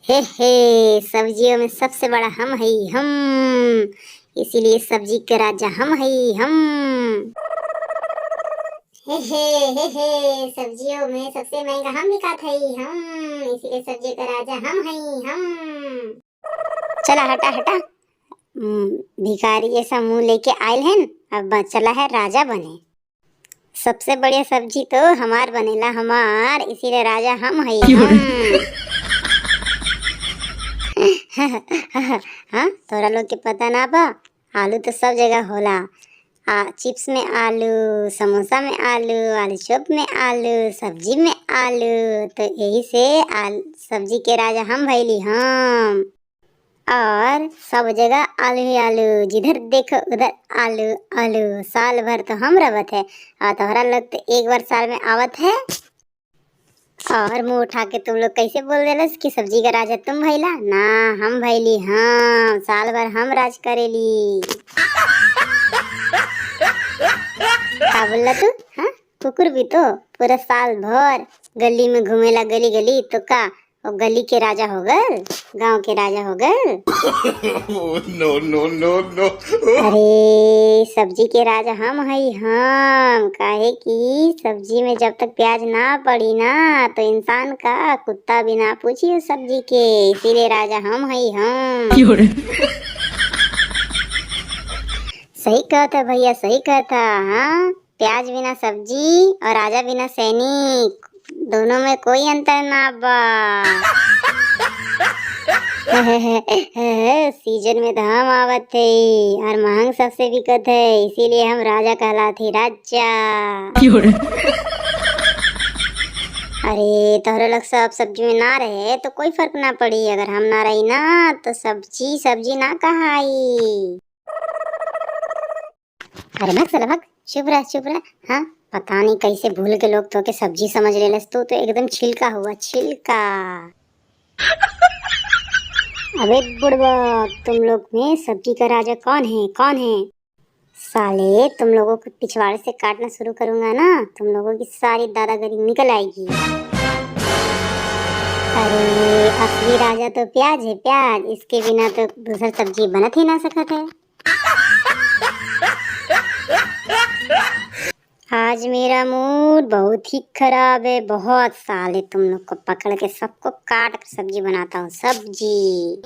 हे हे, सब्जियों में सबसे बड़ा हम हई हम, इसीलिए सब्जी के राजा हम हई हम। हे हे, सब्जियों में सबसे महंगा हम बिकात हई हम, इसीलिए सब्जी का राजा हम हई हम। चला हटा हटा, भिखारी जैसा मुंह लेके आयल हन, अब चला है राजा बने। सबसे बढ़िया सब्जी तो हमार बनेला हमार, इसीलिए राजा हम हई हम। हाँ, तोरा लोग के पता ना बा, आलू तो सब जगह होला। आ चिप्स में आलू, समोसा में आलू, आलू चॉप में आलू, सब्जी में आलू, तो यही से आल सब्जी के राजा हम भइली हम। और सब जगह आलू ही आलू, जिधर देखो उधर आलू आलू। साल भर तो हम रहत है और तोहरा लोग तो एक बार साल में आवत है, और मुंह उठा के तुम लोग कैसे बोल देलस कि सब्जी का राजा तुम भइला? ना, हम भइली हम, साल भर हम राज करेली। का बोलला तू? हाँ, कुकुर भी तो पूरा साल भर गली में घूमेला, गली गली, तो का वो गली के राजा हो गल, गांव के राजा हो गल? No, no, no, no. अरे सब्जी के राजा हम हई हम, काहे कि सब्जी में जब तक प्याज ना पड़ी ना तो इंसान का कुत्ता भी ना पूछी उस सब्जी के, इसीलिए राजा हम हई हम। सही कहता भैया, सही कहता। हाँ, प्याज बिना सब्जी और राजा बिना सैनिक, दोनों में कोई अंतर ना बा। सीजन में तो हम आवत थे और महंग सबसे बिकत है, इसीलिए हम राजा कहलाते, राजा। अरे तोहरे लोग सब सब्जी में ना रहे तो कोई फर्क ना पड़ी, अगर हम ना रही ना तो सब्जी सब्जी ना कहाई। अरे भाग साला भाग, चुप रह चुप रह। हाँ, पता नहीं कैसे भूल के लोग तो के सब्जी समझ लेलस, तू तो एकदम छिलका हुआ छिलका। अबे बुड़बक, तुम लोग में सब्जी का राजा कौन है, कौन है? साले तुम लोगों को पिछवाड़े से काटना शुरू करूंगा ना, तुम लोगों की सारी दादागिरी निकल आएगी। अरे असली राजा तो प्याज है प्याज, इसके बिना तो दूसरा सब्जी बनत ही ना सकत है। आज मेरा मूड बहुत ही खराब है, बहुत। साले तुम लोग को पकड़ के सबको काट कर सब्जी बनाता हूँ, सब्जी।